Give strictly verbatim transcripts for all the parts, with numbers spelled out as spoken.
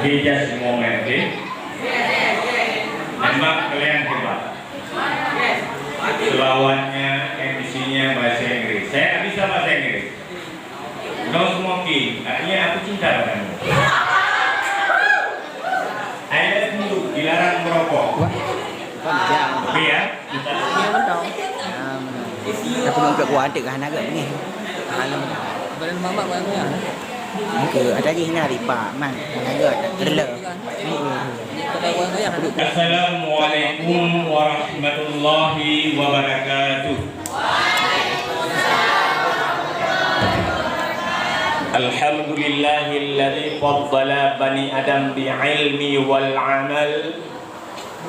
Ini just moment, oke? Memang kalian hebat. Selawatnya, M C-nya bahasa Inggris. Saya nggak bisa bahasa Inggris. No smoking, artinya aku cinta padamu. I love you, dilarang merokok. Oke ya? Tapi ngon kuat kuat hana gak ni. Badan mamak banyak. Muka ada lagi hina ripa man. Hana gak terlele. Assalamualaikum warahmatullahi wabarakatuh. Alhamdulillahilladzi faddala bani Adam bil ilmi wal amal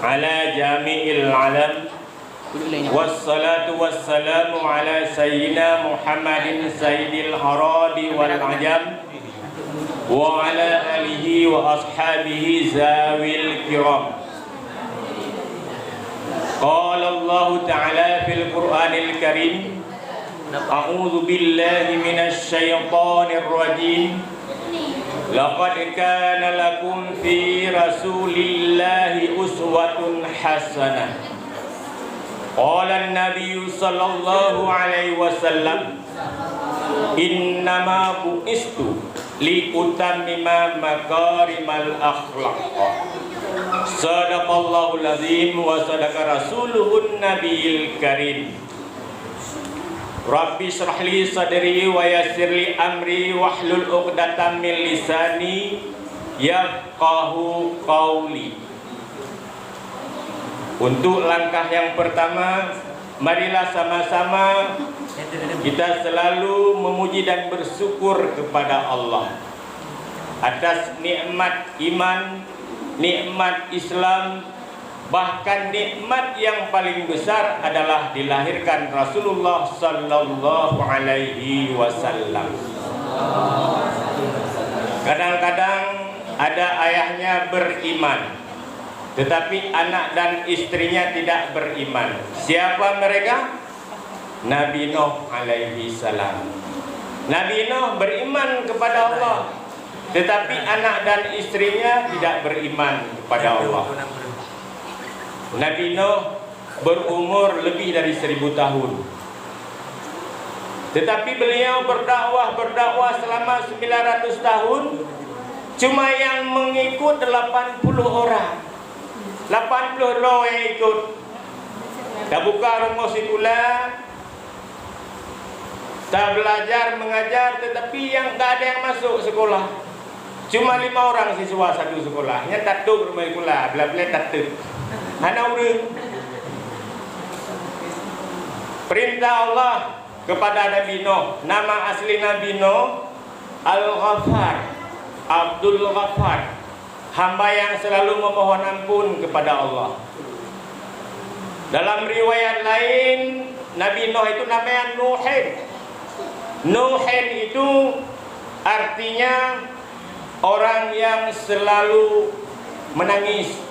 ala jami'il alam. Wassalatu wassalamu ala sayyidina Muhammadin sayyidil arabi wal ajam wa ala alihi wa ashabihi zawil kiram. Qala Allahu ta'ala fil Qur'anil Karim, a'udzu billahi minasy syaithanir rajim. Laqad kana lakum fi Rasulillahi uswatun hasanah. Qala Nabi sallallahu alaihi wasallam, "Innama bu'istu li utammima makarimal akhlaq." Sadaqallahul azim wa sadaqa rasuluhun nabiyil karim. Rabbi shrah li sadri wa yassir li amri wahlul 'uqdatam min lisani yafqahu qauli. Untuk langkah yang pertama, marilah sama-sama kita selalu memuji dan bersyukur kepada Allah atas nikmat iman, nikmat Islam, bahkan nikmat yang paling besar adalah dilahirkan Rasulullah sallallahu alaihi wasallam. Kadang-kadang ada ayahnya beriman, tetapi anak dan istrinya tidak beriman. Siapa mereka? Nabi Nuh alaihi salam. Nabi Nuh beriman kepada Allah, tetapi anak dan istrinya tidak beriman kepada Allah. Nabi Nuh berumur lebih dari seribu tahun. Tetapi beliau berdakwah, berdakwah selama sembilan ratus tahun, cuma yang mengikut delapan puluh orang. Lapan ploh droe ikot. Tabuka rumoh sikula, tabelajar mengajar, tetapi nyang ka ada nyang masuk sekolah. Cuma lima orang siswa satu sekolah. Nyan tatôp rumoh sikula, bila-bila tatôp. Hana ureueng. Perintah Allah kepada Nabi Nuh. Nama asli Nabi Nuh Al-Ghaffar, Abdul Ghaffar. Hamba yang selalu memohon ampun kepada Allah. Dalam riwayat lain, Nabi Nuh itu namanya Nuhin. Nuhin itu artinya orang yang selalu menangis.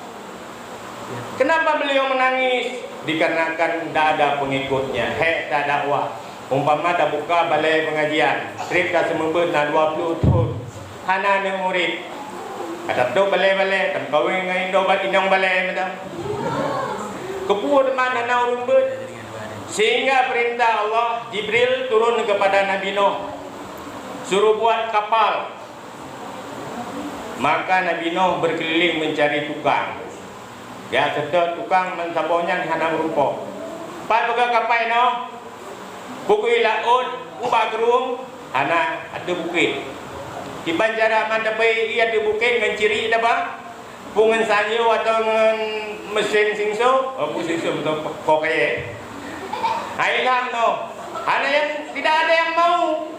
Kenapa beliau menangis? Dikarenakan tidak ada pengikutnya. Hek tak dakwah. Umpama tabuka balai pengajian, trép ka seumeubeuet na dua ploh thon. Hana aneuk murit. Ka tatôp balé-balé, tameukawen ngon inong ba-, inong balé mantong. Keupeue teuma hana ureueng beuet? Sehingga perintah Allah, Jibril turun kepada Nabi Nuh, suruh buat kapal. Maka Nabi Nuh berkeliling mencari tukang. Ya, seutôt tukang meusaboh nyan hana meurumpok. Pat peugah kapai nyoe? Bukui laôt, ubak krueng, hana, ateueh bukét. Kiban cara man tapeuék ié ateueh bukét ngon cirik daba? Peue ngon sanyo atawa ngon meusén singso? Oh, peue singso beutôi ko kayèe. Hai lam noh, hana nyang, tidak ada yang mau.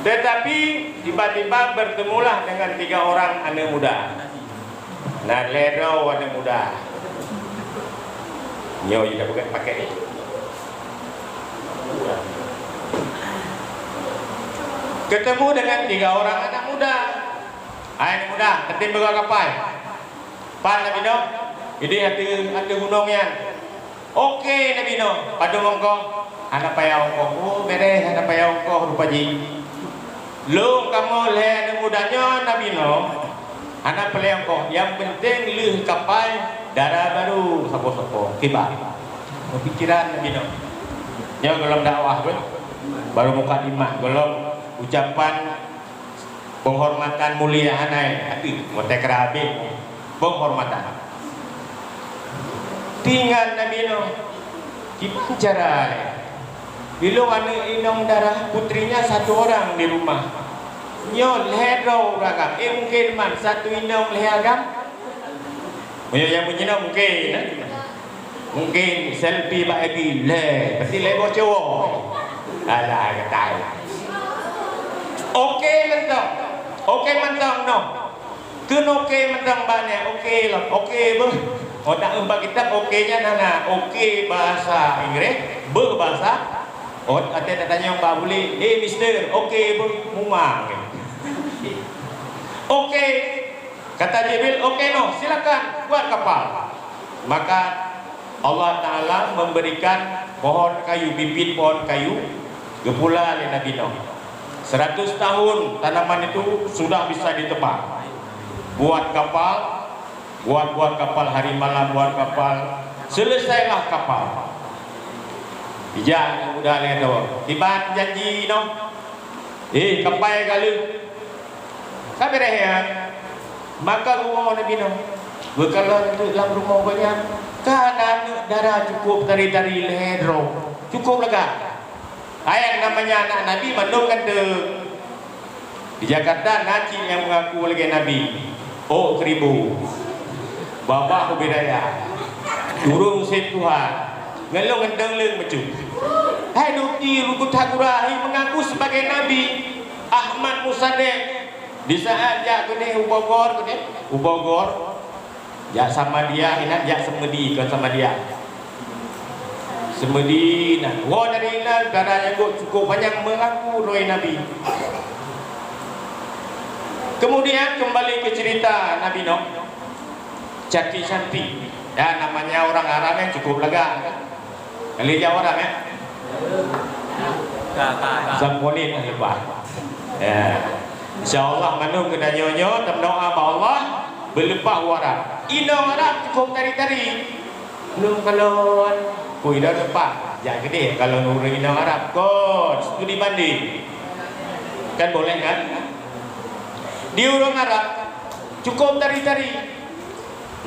Tetapi tiba-tiba bertemulah dengan tiga orang aneuk muda. Na lhèe droe aneuk muda. Nyoe jih dah peugah pakai. Ketemu dengan tiga orang anak muda. Hai aneuk muda, teuntèe peugah kapai. Pat Nabi Nuh, idéh ateueh, ateueh gunong nyan. Oke, Nabi Nuh, padum ongkoh? Hana payah ongkoh. Oh, beres, hana payah ongkoh rupa jih. Lôn kamoe lhèe aneuk muda nyoe, Nabi Nuh, Hana peureulée ongkoh, nyang penting lheueh kapai dara barô sapo-sapo. Kiban. Peupikiran Nabi Nuh. Nyoe gohlom dakwah pun. Barô mukadimah, gohlom ucapan penghormatan mulia hana, ateueh, watée keu habéh penghormatan. Tinggai Nabi Nuh, kiban cara lé. Ilong aneuk inong dara, putrinya satu orang di rumah. Nyoe lhée droe ureueng agam. Eh, mungkin man satu inong lhée agam? Meunyoe nyang meunyoe mungkin, eh? Mungkin selfie bak I G lhée, pasti lhée boh cowok. Alah, gatai. Oke mantong. Oke mantong noh. Keunoe oke mantong bak nyan, oke lom, oke beuh. Oh, tak bak kitab oke nyan hana. Oke bahasa Inggris, beuh bahasa. Oh, até tatanyong bak bulik, "Eh, mister, oke beuh?" Mumang. Oke. Kata Jibril, "Oke noh, silakan buat kapal." Maka Allah Ta'ala memberikan pohon kayu, bibit pohon kayu, geupula lé Nabi Nuh. Seratus tahun tanaman itu sudah bisa ditebang. Buat kapal, buat-buat kapal, hari malam buat kapal. Selesailah kapal. Ijak udah lé tu. Kiban janji Nuh. Eh, kapai ka lheueh. Ka beureh nyan. Maka rumoh Nabi Nuh. Geukalon teuk lam rumoh gobnyan. Ka na aneuk dara cukup tari-tari lhée droe. Cukup lega. Ayat namanya anak Nabi mandum ganteng. Di Jakarta na cit nyang mengaku lagée Nabi. Oh, Kribo. Babah ubé raya. Ureuëng sép tuha. Ngon lôn ngon dong leueng meucue. Hai dukti rugut hagura hai mengaku sebagai nabi. Ahmad Musadek. Di saat jak keudeh u Bogor keudeh. U Bogor. Jak Samadiyah, inan jak Semedi, kon Samadiyah. Semedi, nah. Woe dari inan, dara nyang cukup panyang mengaku droe nabi. Kemudian kembali ke cerita Nabi Nuh. Cantik-cantik. Ya, namanya orang Arab yang cukup lega. Kali Jawa Arab, ya? Samponin leupah. Ya. Insya Allah, mandum geutanyoe nyoe tameudoa bak Allah, beuleupah u Arab. Inong Arab cukup tari-tari. Lôn kalon, kui dah leupah. Jak keudeh kalon ureuëng inong Arab. Kon, studi banding. Kan boleh, kan? Di ureuëng Arab, cukup tari-tari.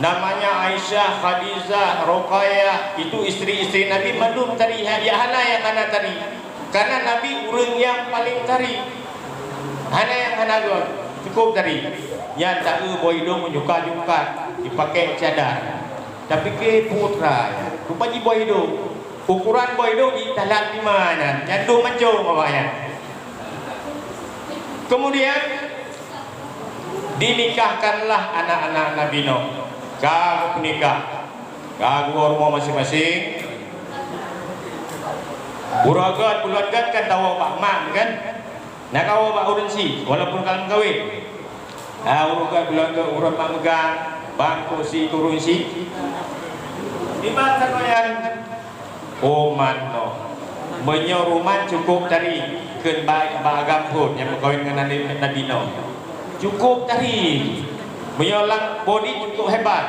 Namanya Aisyah, Khadijah, Ruqayyah, itu istri-istri Nabi mandum tari, ha-, ya hana nyang hana tari. Karena Nabi ureuëng nyang paling tari. Hana nyang hana gon, cukup tari. Nyan taeu boh idong meujungkat-jungkat, dipakai cadar. Tapi ke putra, rupa jih boh idong. Ukuran boh idong jitalat lima nyan, nyan dum mancong awaknyan. Kemudian, dinikahkanlah anak-anak Nabi Nuh. Ka geunikah, ka geuwoe rumoh maséng-maséng. Uroe göt, buleuen göt kan tawoe bak mak kan? Na kawoe bak ureuëng syiek, walaupun ka lheueh meukawen. Ah, uroe göt, buleuen göt, uroe mak meugang, bang kursi turun syiek. Di masa nyan, Oh, man noh. Meunyoe ruman cukup tari, kheun ba-, bak agam phon nyang meukawen ngon Nabi, Nabi Nuh. Cukup tari. Meunyoe lam bodi cukup hebat.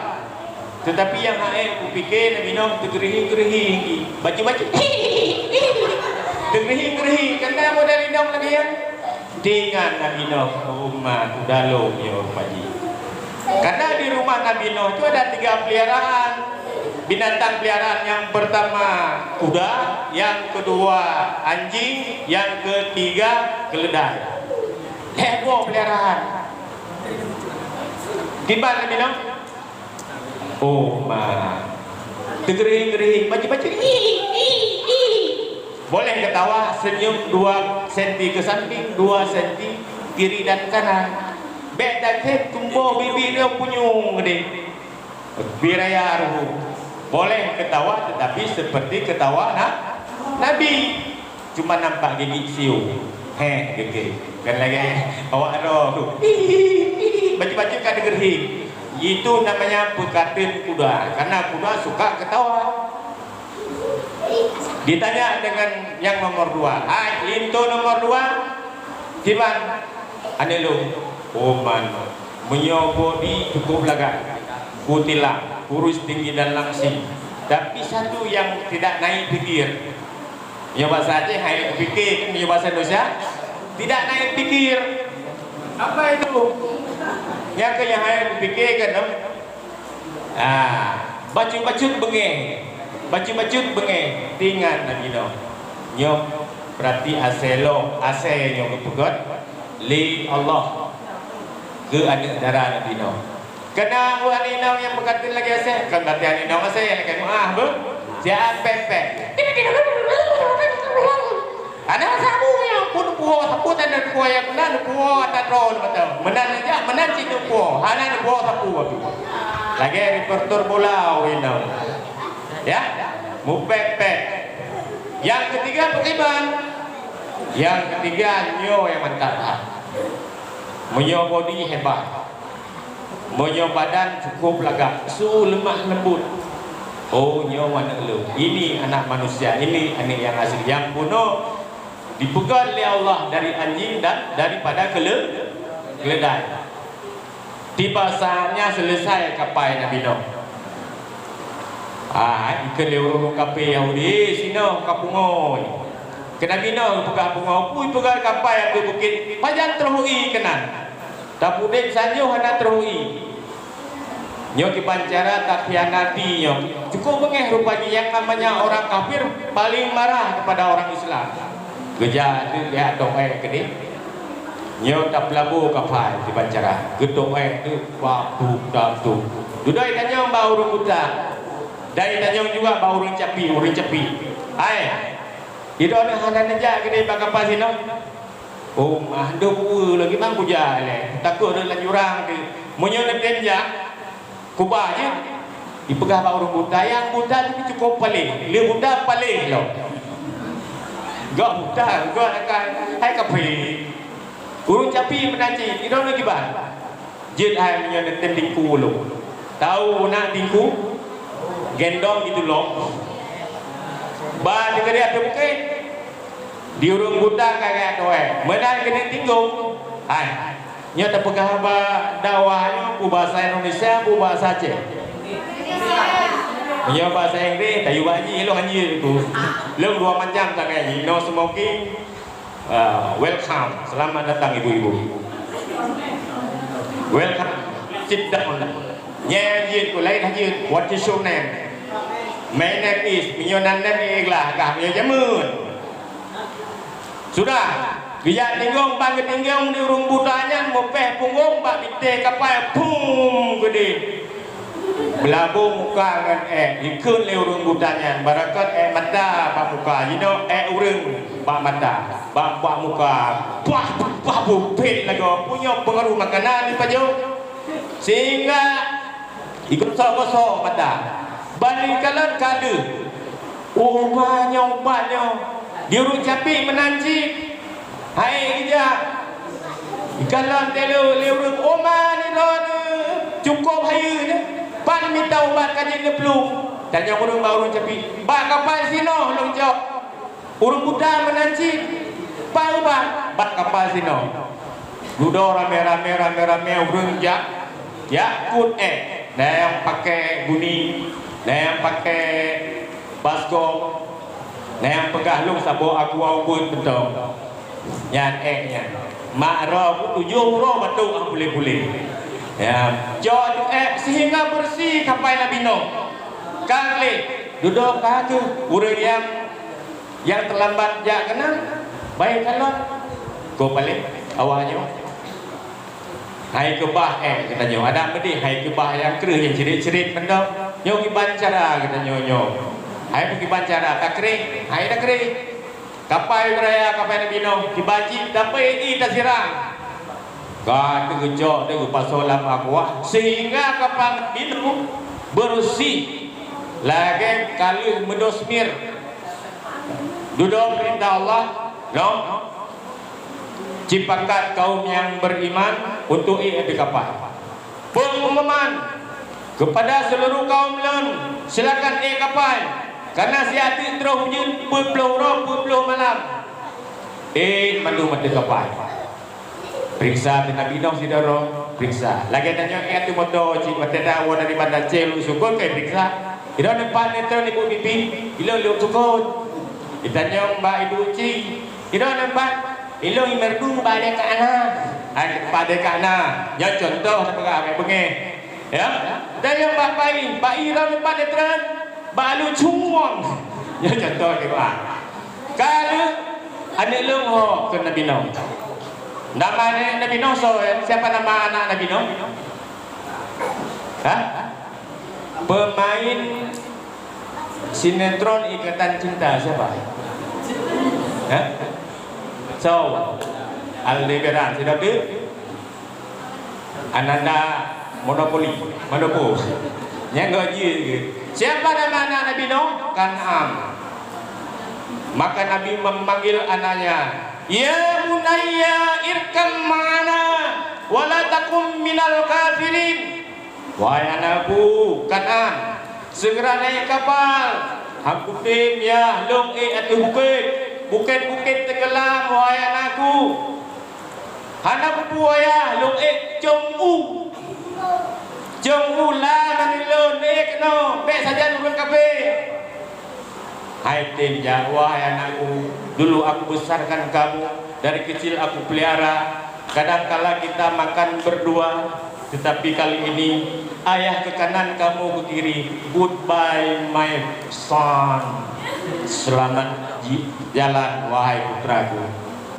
Teutapi nyang hase kupike Nabi Nuh teugeureuhing-geureuhing. Baju-baju. Teugeureuhing-geureuhing. Kan na model inong lagèe nyan? Dengan Nabi Nuh, umat udalo nyoe pajih. Karena di rumah Nabi Nuh itu ada tiga peliharaan. Binatang peliharaan yang pertama kuda, yang kedua anjing, yang ketiga keledai. Lhèe boh peliharaan. Kiban Nabi Nuh? Oh, ma. Teugeureuhing-geureuhing, bacut-bacut. Boleh ketawa, senyum dua senti ke samping, dua senti kiri dan kanan. Bèk that tumboh bibir nyoe punyueng deh. Biraya ruhu. Boleh ketawa, tetapi seperti ketawa na-, Nabi. Cuma nampak gigi siu. Heh, gigi. Kan lagi awak roh tu. Bacut-bacut ka teugeureuhing. Itu namanya peukateun kuda. Karena kuda suka ketawa. Ditanya dengan yang nomor dua. "Hai, linto nomor dua, kiban aneuk lôn?" "Oh, man." Meunyoe bodi cukup lagak, kutilang, kurus tinggi dan langsing, tapi satu yang tidak naik pikir. Meunyoe bahasa Aceh, hai pikir, kan? Meunyoe bahasa Indonesia, tidak naik pikir. Apa itu? Nyang keu nyang hai pikir kan, em? Ah, bacut-bacut beungéh. Bacut-bacut beungéh. Ingat lagèe nyoe. Nyoe berarti asèe lom, asèe nyoe geupeugöt lé Allah keu aneuk dara Nabi Nuh. Keunan buet aneuk inong nyang peukateun lagèe asèe, kon berarti aneuk inong asèe, lagèe meu'ah beuh. Siat pèk-pèk. Hana sapu nyoe, pun puwoe sapu tanda puwoe nyang keunan, puwoe ata droe mantong. Meunan jak, meunan cit puwoe, hana puwoe sapu. Lagèe reporter bola ureueng inong. Ya, mupèk-pèk. Nyang ketiga pakriban. Nyang ketiga nyoe nyang mantap that. Meunyoe bodi hebat. Meunyoe badan cukup lagak, su leumah leumbot. Oh, nyoe aneuk lôn. Ini anak manusia, ini aneuk nyang asli. Nyang bunoe dipeugöt lé Allah dari anjing dan daripada keule-, keuleudai. Tiba saatnya selesai kapai Nabi Nuh. Ah, ikheun lé ureueng kafé Yahudi, "Sinoe ka pungo." Keu Nabi Nuh geupeugah pungo, "Peue peugah kapai ateueh bukét, pajan troh ié keunan?" Tapi udeb sajoh hana troh ié. Nyoe kiban cara takhianati nyoe. Cukup beungéh rupa jih, nyang namanya orang kafir paling marah kepada orang Islam. Geujak teuk geujak toh èk keudeh. Nyoe tapeulabo kapai kiban cara. Geutoh èk teuk bak puk dam tu. Dudoe tanyong bak ureueng buta. Dan tanyong juga bak ureueng capi, ureueng capi. Hai, sidroe hana neujak keudeh bak kapai sinoe. Oh, mah, dum ueh lagèe mang kujak lé. Takot rot lam jurang tu. Meunyoe neutem jak, kubah jeuet. Dipeugah bak ureueng buta, nyang buta tu cukup paléh. Lé buta paléh lom. Gak buta, gak akai, hai kafé. Ureueng capi meunan cit, idong lagèe ban. Jeuet hai meunyoe neutem tingku ulôn. Tau na tingku? Gendong gitu lom. Ba teukeudi ateueh bukét. Di ureueng buta ka geutoh èk. Meunan keuneuk tinggong. Hai. Nyoe tapeugah bak dakwah nyoe peue bahasa Indonesia, peue bahasa Aceh. Meunyoe bahasa Inggréh, tayue bak jih, lôn hanjeuet tu. Lôn dua macam sagai jih. No smoking. Ah, welcome. Selamat datang ibu-ibu. Welcome. Sit down. Nyan jeuet ku laén jeuet. What is your name? My name is. Meunyoe nan name ikhlas, gah meunyoe jameun. Sudah. Geujak tinggong, ban geutinggong di ureueng buta nyan, mupèh punggong bak bitée kapai, pum, geudeh. Meulabô muka ngon èk, jikheun lé ureueng buta nyan, barangkon èk mata bak muka, jinoe èk ureueng bak mata, bak, bak muka, puah, puah, puah, bupet lagoe, punyok peungaruh makanan jipajoh. Sehingga jigosok-gosok mata. Ban jikalon ka deuh. Uma nyoe, ubat nyoe. Di ureueng capi meunan cit. Hai geujak. Jikalon teuh lé ureueng uma nyoe droeneuh. Cukôp hayeue nyoe. Pan mita ubat ka jeuet neuplueng. Tanyong ureueng bak ureueng capi. Bak kapai sinoe lôn cok. Ureueng buta meunan cit. Pat ubat? Bak kapai sinoe. Dudoe ramé-ramé, ramé-ramé ureueng jak, jak kut èk. Na nyang pakai guni, na nyang pakai baskom, na nyang peugah lôn saboh aqua ubeuet mantong. Nyan èk nyan. Mak droe peutujoh uroe batuk ah puléh-puléh. Ya, cok tu èk sehingga beureusi kapai Nabi Nuh. Ka gleh, dudoe ka kheueh ureueng nyang Nyang teulambat jak keunan, bah kalon. Ko paléh awak nyoe. Hai keubah, eh, geutanyoe. Adak meudeh hai keubah nyang kreueh nyang ceurit-ceurit mantong. Nyoe kiban cara geutanyoe nyoe. Hai peukiban cara, takreh, hai takreh. Kapai beuraya, kapai Nabi Nuh, kiban cit, tapi i tasiram. Ka teugeucok, teugeupasoe lam aqua, sehingga kapai Nabi Nuh beureusi lagèe ka lheueh meudosmir. Dudoe peurintah Allah, lom, cipakat kaum nyang beriman untuk ék di kapai. Pengumuman kepada seluruh kaum lôn, silakan ék kapai, karena siat teuk troh ujeuen peuet ploh uroe, peuet ploh malam. Ék mandum ateueh kapai. Periksa keu Nabi Nuh sidroe, periksa. Lagèe tanyoe, eh, ateueh moto cit, watèe tawoe dari Banda Aceh, Lhoksukon, ka periksa. Ilôn neupat neutron ibu bibi, ilôn Lhoksukon. Itanyong bak ibu cit, ilôn neupat, ilôn Imerdu bak adèe kak na. Hai, bak adèe kak na. Nyoe contoh tapeugah bèk beungèh. Ya. Dan nyang bak bai, bai ilôn neupat neutron, bak Alu Cuwong. Nyoe contoh tapeugah. Ka lheueh aneuk lôn ho keu Nabi Nuh. Nama aneuk Nabi Nuh soe? Siapa nama anak Nabi Nuh? Hah? Pemain sinetron Ikatan Cinta siapa? Hah? Soe? Aldebaran, sidroe teuh? Ananda Monopoli, Manopo. Nyang gok jih ke? Siapa nama anak Nabi Nuh? Kan'an. Maka Nabi memanggil anaknya, "Ya bunayya irkab ma'ana, wa la takun minal kafirin." Wahai anakku, Kan'an, segera naik kapal. Hana kutem yah lôn ék ateueh bukét. Bukét-bukét tenggelam, wahai anakku. Hana kutem yah lôn ék com u. Com u la ngon lôn ék keunoe, bèk sajan ureueng kafé. Hai tem jak, wahai anakku, dulu aku besarkan kamu, dari kecil aku pelihara. Kadangkala kita makan berdua, tetapi kali ini ayah ke kanan, kamu ke kiri. Goodbye, my son. Selamat ji-, jalan, wahai putraku.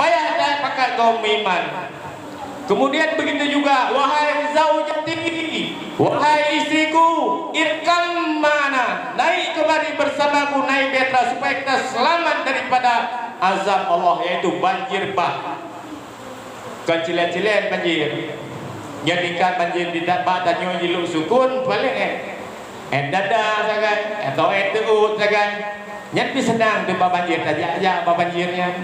Payah that pakat kaum meuiman. Kemudian begitu juga, wahai zaujati, wahai istriku, irkab ma'ana, naik kemari bersamaku, naik bahtera, supaya kita selamat daripada azab Allah, yaitu banjir bah. Kon cilét-cilét banjir. Nyan tingkat banjir di ta-, bak tanyoe di Lhoksukon paléng, eh. Eh, dada sagai, atau eh, teuôt sagai. Nyan pih seunang teuh bak banjir, tajak-jak bak banjir nyan.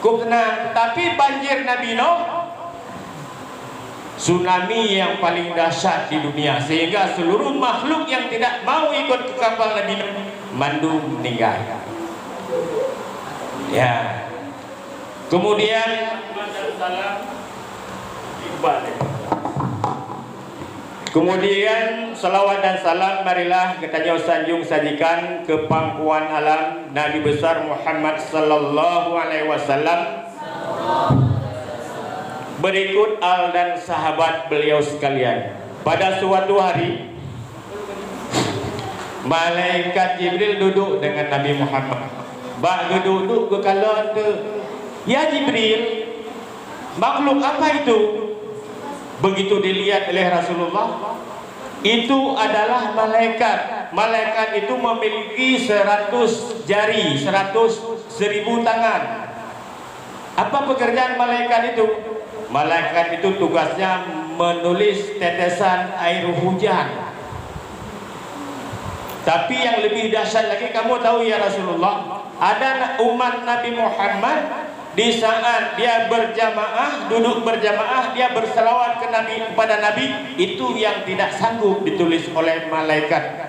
Kôp seunang, tapi banjir Nabi Nuh, tsunami yang paling dahsyat di dunia, sehingga seluruh makhluk yang tidak mau ikut ke kapal Nabi Nuh, mandum meninggal. Ya. Kemudian, kemudian, salawat dan salam marilah geutanyoe sanjong sajikan keu pangkuan alam, Nabi Besar Muhammad sallallahu alaihi wasallam, berikut al dan sahabat beliau sekalian. Pada suatu hari, Malaikat Jibril duduk dengan Nabi Muhammad. Bak geuduek-duek geukalon teuh, "Ya Jibril, makhluk apa itu?" Begitu dilihat oleh Rasulullah, itu adalah malaikat. Malaikat itu memiliki seratus jari, seratus, seribu tangan. Apa pekerjaan malaikat itu? Malaikat itu tugasnya menulis tetesan air hujan. Tapi yang lebih dahsyat lagi, kamu tahu ya Rasulullah, ada na-, umat Nabi Muhammad, di saat dia berjamaah, duduk berjamaah, dia bersalawat ke Nabi, kepada Nabi, itu yang tidak sanggup ditulis oleh malaikat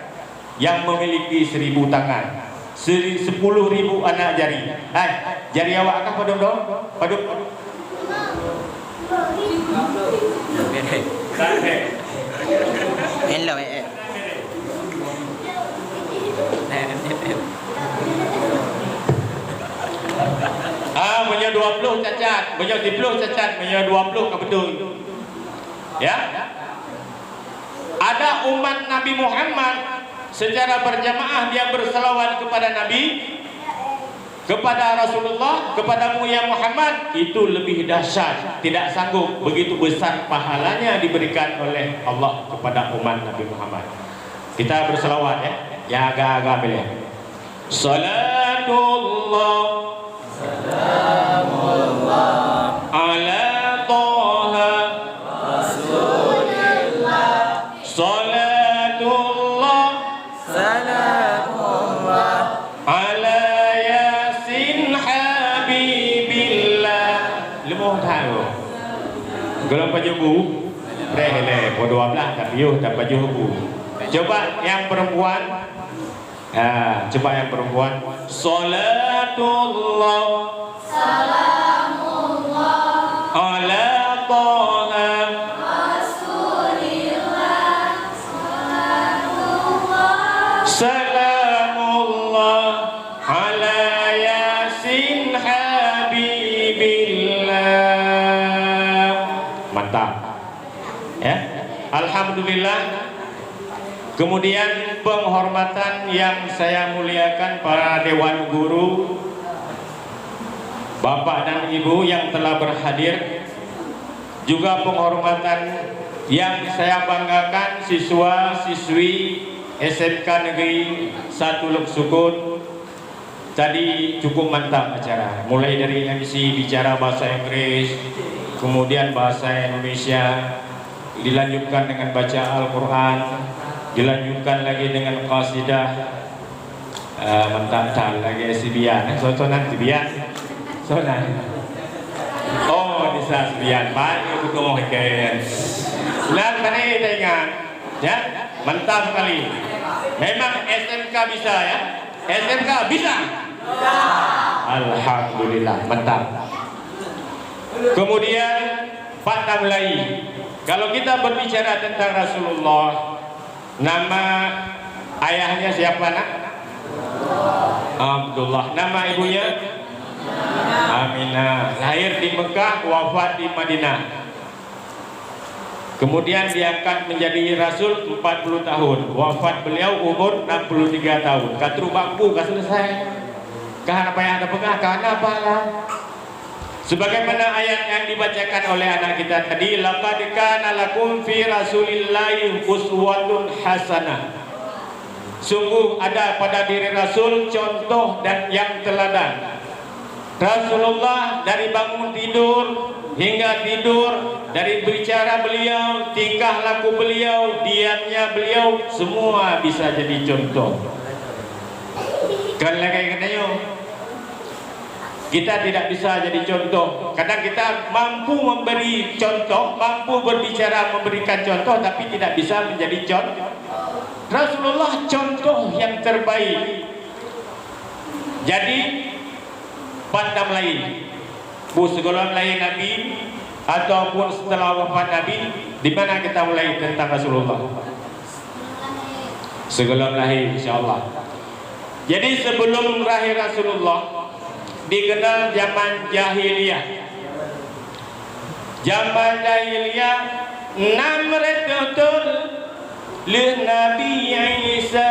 yang memiliki seribu tangan, seri-, sepuluh ribu anak jari. Hai, jari awak kah padum dong? Padum? Elok, eh, eh. Ah, meunyoe dua puluh cacat, meunyoe siplôh cacat, meunyoe dua puluh ka beutôi. Ya? Ada umat Nabi Muhammad secara berjamaah dia bersalawat kepada Nabi, kepada Rasulullah, kepadamu ya Muhammad, itu lebih dahsyat, tidak sanggup, begitu besar pahalanya diberikan oleh Allah kepada umat Nabi Muhammad. Kita bersalawat ya, yang agak-agak pilih. Salatullah, salamullah, ala Taha Rasulillah. Salatullah, salamullah, ala Yasin Habibillah. Lemoh that tu. Golom pajoh bu. Preh lé, pukul dua belas dah piôh dah pajoh bu. Coba yang perempuan. Ha, cuba yang perempuan. Salatullah. Salamullah. Ala Rasulillah, salatullah, salamullah ala Yasin Habibillah. Mantap. Ya. Alhamdulillah. Kemudian penghormatan yang saya muliakan para dewan guru, Bapak dan Ibu yang telah berhadir, juga penghormatan yang saya banggakan siswa-siswi S M K Negeri satu Lhoksukon. Tadi cukup mantap acara, mulai dari M C bicara bahasa Inggris, kemudian bahasa Indonesia, dilanjutkan dengan baca Al-Quran, dilanjutkan lagi dengan qasidah. Eh, mantap that lagi si Bian, eh, sonan si Bian, sonan. Oh, bisa si Bian, baik, butuh ikan. Nah, tadi kita ingat, ya, mantap sekali. Memang S M K bisa, ya. S M K bisa? Alhamdulillah, mantap. Kemudian, Pak Tamlai, kalau kita berbicara tentang Rasulullah, nama ayahnya siapa, nak? Abdullah. Nama ibunya? Aminah. Lahir di Mekah, wafat di Madinah. Kemudian diangkat menjadi rasul empat puluh tahun. Wafat beliau umur enam puluh tiga tahun. Ka trok bak ku ka selesai. Ka hana payah tapeugah, ka hana pahala. Sebagaimana ayat yang dibacakan oleh anak kita tadi, "Laqad kana lakum fi Rasulillahi uswatun hasanah." Sungguh ada pada diri Rasul contoh dan yang teladan. Rasulullah dari bangun tidur hingga tidur, dari bicara beliau, tingkah laku beliau, diamnya beliau, semua bisa jadi contoh. Kan lagèe geutanyoe. Kita tidak bisa jadi contoh. Kadang kita mampu memberi contoh, mampu berbicara memberikan contoh, tapi tidak bisa menjadi contoh. Rasulullah contoh yang terbaik. Jadi, Pak Tamlai, bu sigohlom lahé Nabi ataupun setelah wafat Nabi, di mana kita mulai tentang Rasulullah? Sigohlom lahé, insya Allah. Jadi, sebelum lahé Rasulullah, dikenal zaman jahiliyah. Zaman jahiliyah, nam reutôh thôn lheueh Nabi Isa,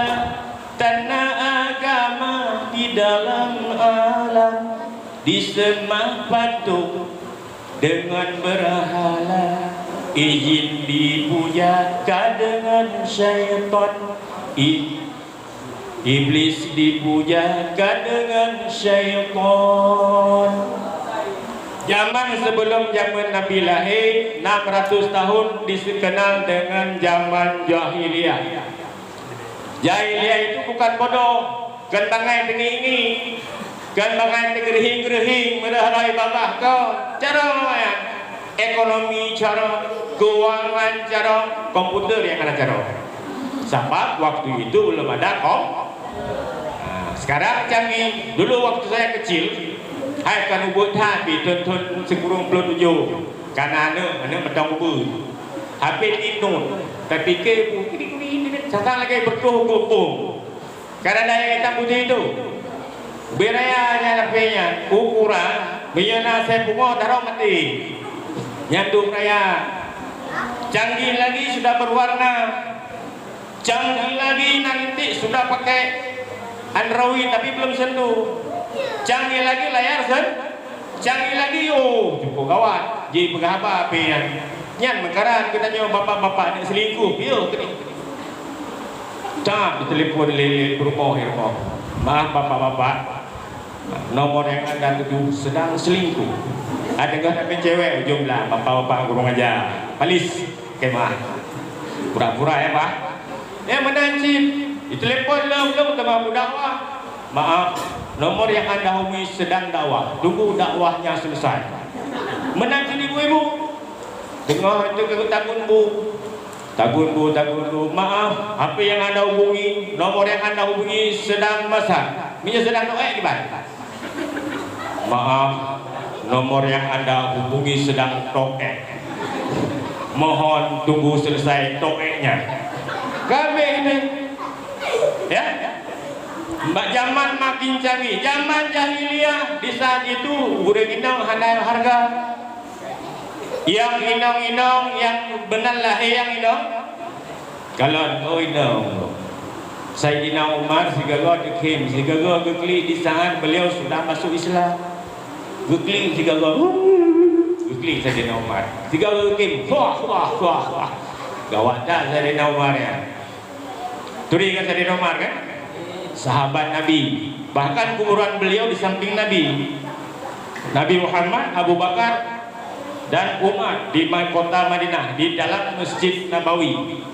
tanda agama di dalam alam, diseumah patung deungon beurhala, jin dipuja ka deungon syaitan. I- Iblis dipuja ka deungon syaitan. Zaman sebelum zaman Nabi lahé, enam ratus tahun dikenal dengan zaman jahiliyah. Jahiliyah itu bukan bodoh, kon bangai teungingi, kon bangai teugeureuhing-geureuhing meurah-rhoi babah ko. Cara ekonomi cara, keuangan cara, komputer nyang hana cara. Sabab waktu itu belum ada kom-, nah, sekarang canggih. Dulu waktu saya kecil, hai ka nubuet that pih thôn-thôn sikureueng ploh tujoh. Kana aneuk, aneuk mantong ubeut. H P tinun, tapike bu, kiri-kiri, sasang lagèe bertuh gopong. Kadang-kadang hitam putih itu. Beraya nyan lapénya, ukuran, meunyoe na asai pungo, taroh maté. Nyan tu beraya. Canggih lagi sudah berwarna. Canggih lagi nanti sudah pakai Android tapi belum sentuh. Canggih lagi layar sen-, canggih lagi, oh, cukup gawat. Jipeugah haba H P nyan. Nyan meukaran geutanyoe bapak-bapak aneuk selingkuh, piôh keunoe. Cak, ditelepon lé, lé peurumoh, ya Allah. Maaf, bapak-bapak. Nomor yang Anda tuju sedang selingkuh. Ada nggak tapi cewek ujung belah, bapak-bapak kurang ajar. Palis, kemah. Pura-pura ya, Pak. Ya, meunan cit. Ditelepon lom, lom teuma dakwah. Maaf, nomor yang Anda hubungi sedang dakwah. Tunggu dakwahnya selesai. Meunan cit ibu-ibu. Dengar itu ke tagun bu. Tagun bu, tagun bu. Maaf, H P yang Anda hubungi, nomor yang Anda hubungi sedang masak. Minyak sedang doek di mana? Maaf, nomor yang Anda hubungi sedang doek. Mohon tunggu selesai toeknya. Ka abéh nyan. Ya? Bak zaman makin canggih, zaman jahiliyah di saat itu ureuëng inong hana hareuga. Nyang inong-inong nyang meunan lahé nyang inong. Kalon, oh inong. Saidina Umar sigoe geukhém, sigoe geuklik di saat beliau sudah masuk Islam. Geuklik sigoe, geuklik Saidina Umar. Sigoe geukém, wah, wah, wah, wah. Gawat that Saidina Umar nyan. Turi kan Saidina Umar kan? Sahabat Nabi. Bahkan kuburan beliau di samping Nabi. Nabi Muhammad, Abu Bakar, dan Umar di ma-, kota Madinah, di dalam Masjid Nabawi.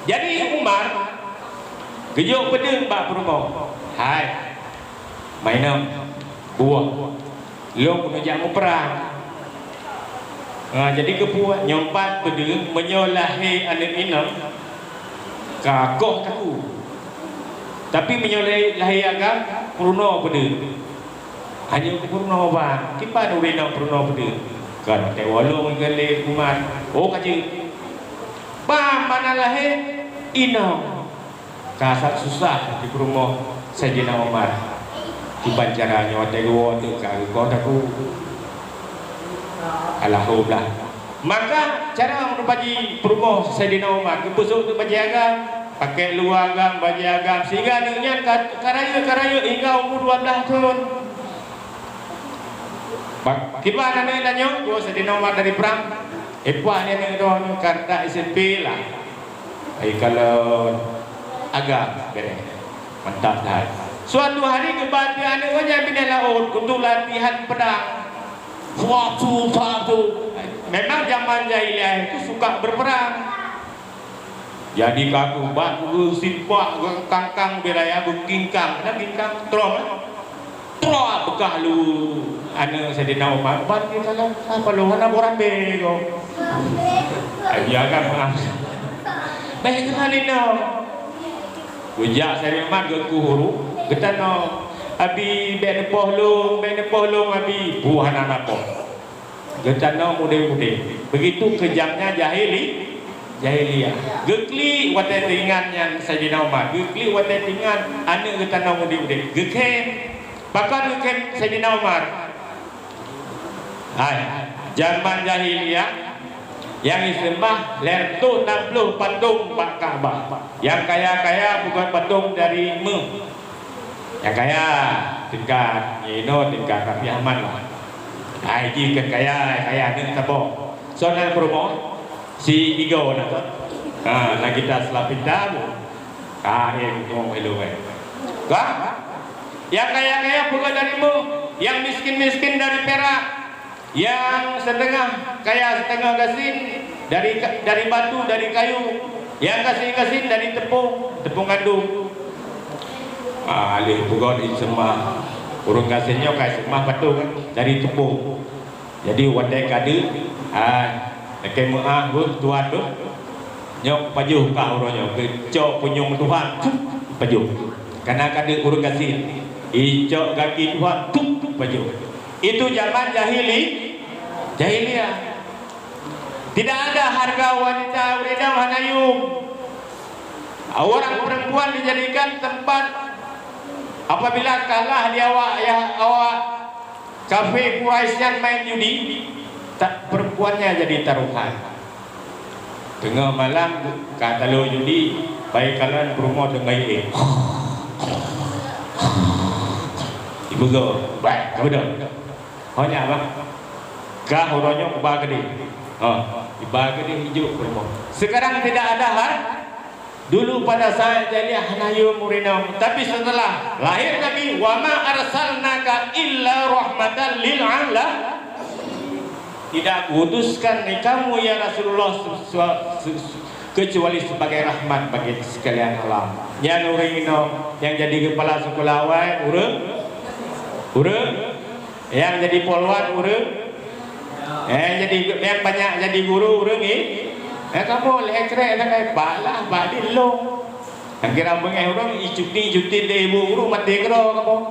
Jadi Umar geujok peudeueng bak peurumoh. Hai, mainan, buah. Lôn keuneuk jak muprang. Ha, jadi keupeue nyoe pat peudeueng meunyoe lahé aneuëk inong ka koh takue. Tapi meunyoe lahé, lahé agam, peurunoe peudeueng. Hanya peurunoe ban, kiban ureuëng inong peurunoe peudeueng. Kan teuwalong ikan lé kuman. Oh ka jeuet. Ban mana lahé inong. Ka that susah di peurumoh Saidina Umar. Kiban cara nyoe watée geuwoe teuka geukoh takue. Alhamdulillah. Maka cara meuneupaji peurumoh Saidina Umar, geupeusoe teuk bajée agam, pakai luwa agam, bajée agam, sehingga aneuëk nyan ka, ka rayeuk, ka rayeuk hingga umu dua blaih thon. Bak-, kiban aneuëk tanyoe, dua Saidina Umar dari prang, ipah aneuëk droe karta S M P lah. Ai kalon agam beres. Mantap that. Suatu hari geuba ateueh aneuëk nyan binéh laôt untuk latihan pedang. Fuatu, fuatu. Memang zaman jahiliyah itu suka berperang. Jadi ka geuba geusipak kangkang biraya beukingkang. Ada kingkang? Trom, eh? Troh beukah lu aneuëk Saidina Umar, ban di dalam, apa lu hana boh rambe ko. Ai, ya kan, maaf. Baik keunan inong. Geujak Saidina Umar geukuh huru, geutanoe, "Abi, bék neupoh lôn, bék neupoh lôn, Abi." Buh hana napoh. Geutanoe mudeh-mudeh. Begitu kejamnya jahili-, jahiliyah. Geuklik watée teuingat nyan Saidina Umar. Geuklik watée teuingat aneuëk geutanoe mudeh-mudeh. Geukhém. Pakon geukhém Saidina Umar? Hai, zaman jahiliyah nyang jiseumah lhée reutôh nam ploh patong bak Ka'bah. Nyang kaya-kaya peubuet patong dari méuh. Nyang kaya tingkat, nyang inoe tingkat Raffi Ahmad lah. Ai jih keu kaya, kaya aneuëk saboh. Soe nan peurumoh? Si Igo na. Ha, na kita seulapita bu. Ka, eh, ngomong elu, eh. Ka? Nyang kaya-kaya peugah dari méuh, nyang miskin-miskin dari pirak. Nyang seutengah kaya seutengah gasien dari ka-, dari batu, dari kayu, nyang gasien-gasien dari teupeung, teupeung gandom. Ah, lheueh peugöt jiseumah. Ureuëng gasien nyoe ka jiseumah batu kan, dari teupeung. Jadi watée ka deuek, ah, lakée meuáh beuh tuan beuh. Nyoe pajoh kah uroe nyoe, geucok punyueng tuha, tup, pajoh. Kana ka deuek ureuëng gasien, icok gaki tuha, tup, pajoh. Itu zaman jahili-, jahiliyah. Tidak ada harga wanita ureuëng inong hana yum. Orang perempuan dijadikan tempat apabila kalah di awak, ya, awak kafé Quraisy nyan main judi, tak, perempuannya jadi taruhan. Teungoh malam ka talo judi, bai kalon peurumoh teungoh éh. Ibugo, bai, ka beudôh. Ho nyak, bah. Kah uroe nyoe kuba keudeh. Ha, iba keudeh ijok peurumoh. Sekarang tidak ada har-, dulu pada saat jahiliyah hana yum ureuëng inong, tapi setelah lahir Nabi, "Wa ma arsalnaka illa rahmatan lil ala-," Tidak kuutuskan kamu, ya Rasulullah, se-, se-, se-, kecuali sebagai rahmat bagi sekalian alam. Nyan ureuëng inong nyang jadi kepala sekolah awai, ureuëng, ureuëng, nyang jadi polwan, ureuëng, eh, jadi, nyang banyak jadi guru, ureuëng, eh, eh, kamoe lhée krek sagai, bak lah, bak di lôn. Nyang kira beungéh ureuëng, icuti-cuti lé ibu guru, maté keudroe kamoe.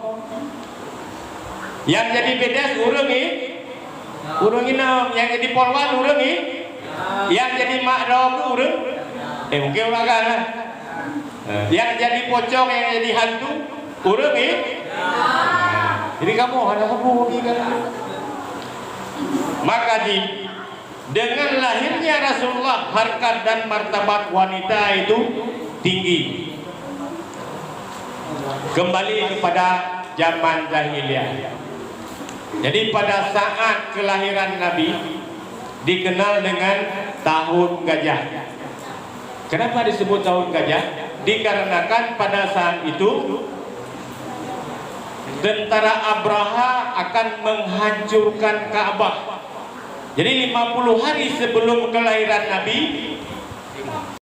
Nyang jadi B D S ureuëng, eh, ureuëng inong, nyang jadi polwan ureuëng, eh, Nyang jadi mak droe ureuëng? Eh, mungkin ureuëng agam lah. Eh, nyang jadi pocong, nyang jadi hantu ureuëng, eh? Jadi kamoe hana sapeue lagi kan? Maka di, dengan lahirnya Rasulullah, harkat dan martabat wanita itu tinggi. Kembali kepada zaman jahiliyah. Jadi pada saat kelahiran Nabi dikenal dengan tahun gajah. Kenapa disebut tahun gajah? Dikarenakan pada saat itu tentara Abraha akan menghancurkan Ka'bah. Jadi lima puluh hari sebelum kelahiran Nabi,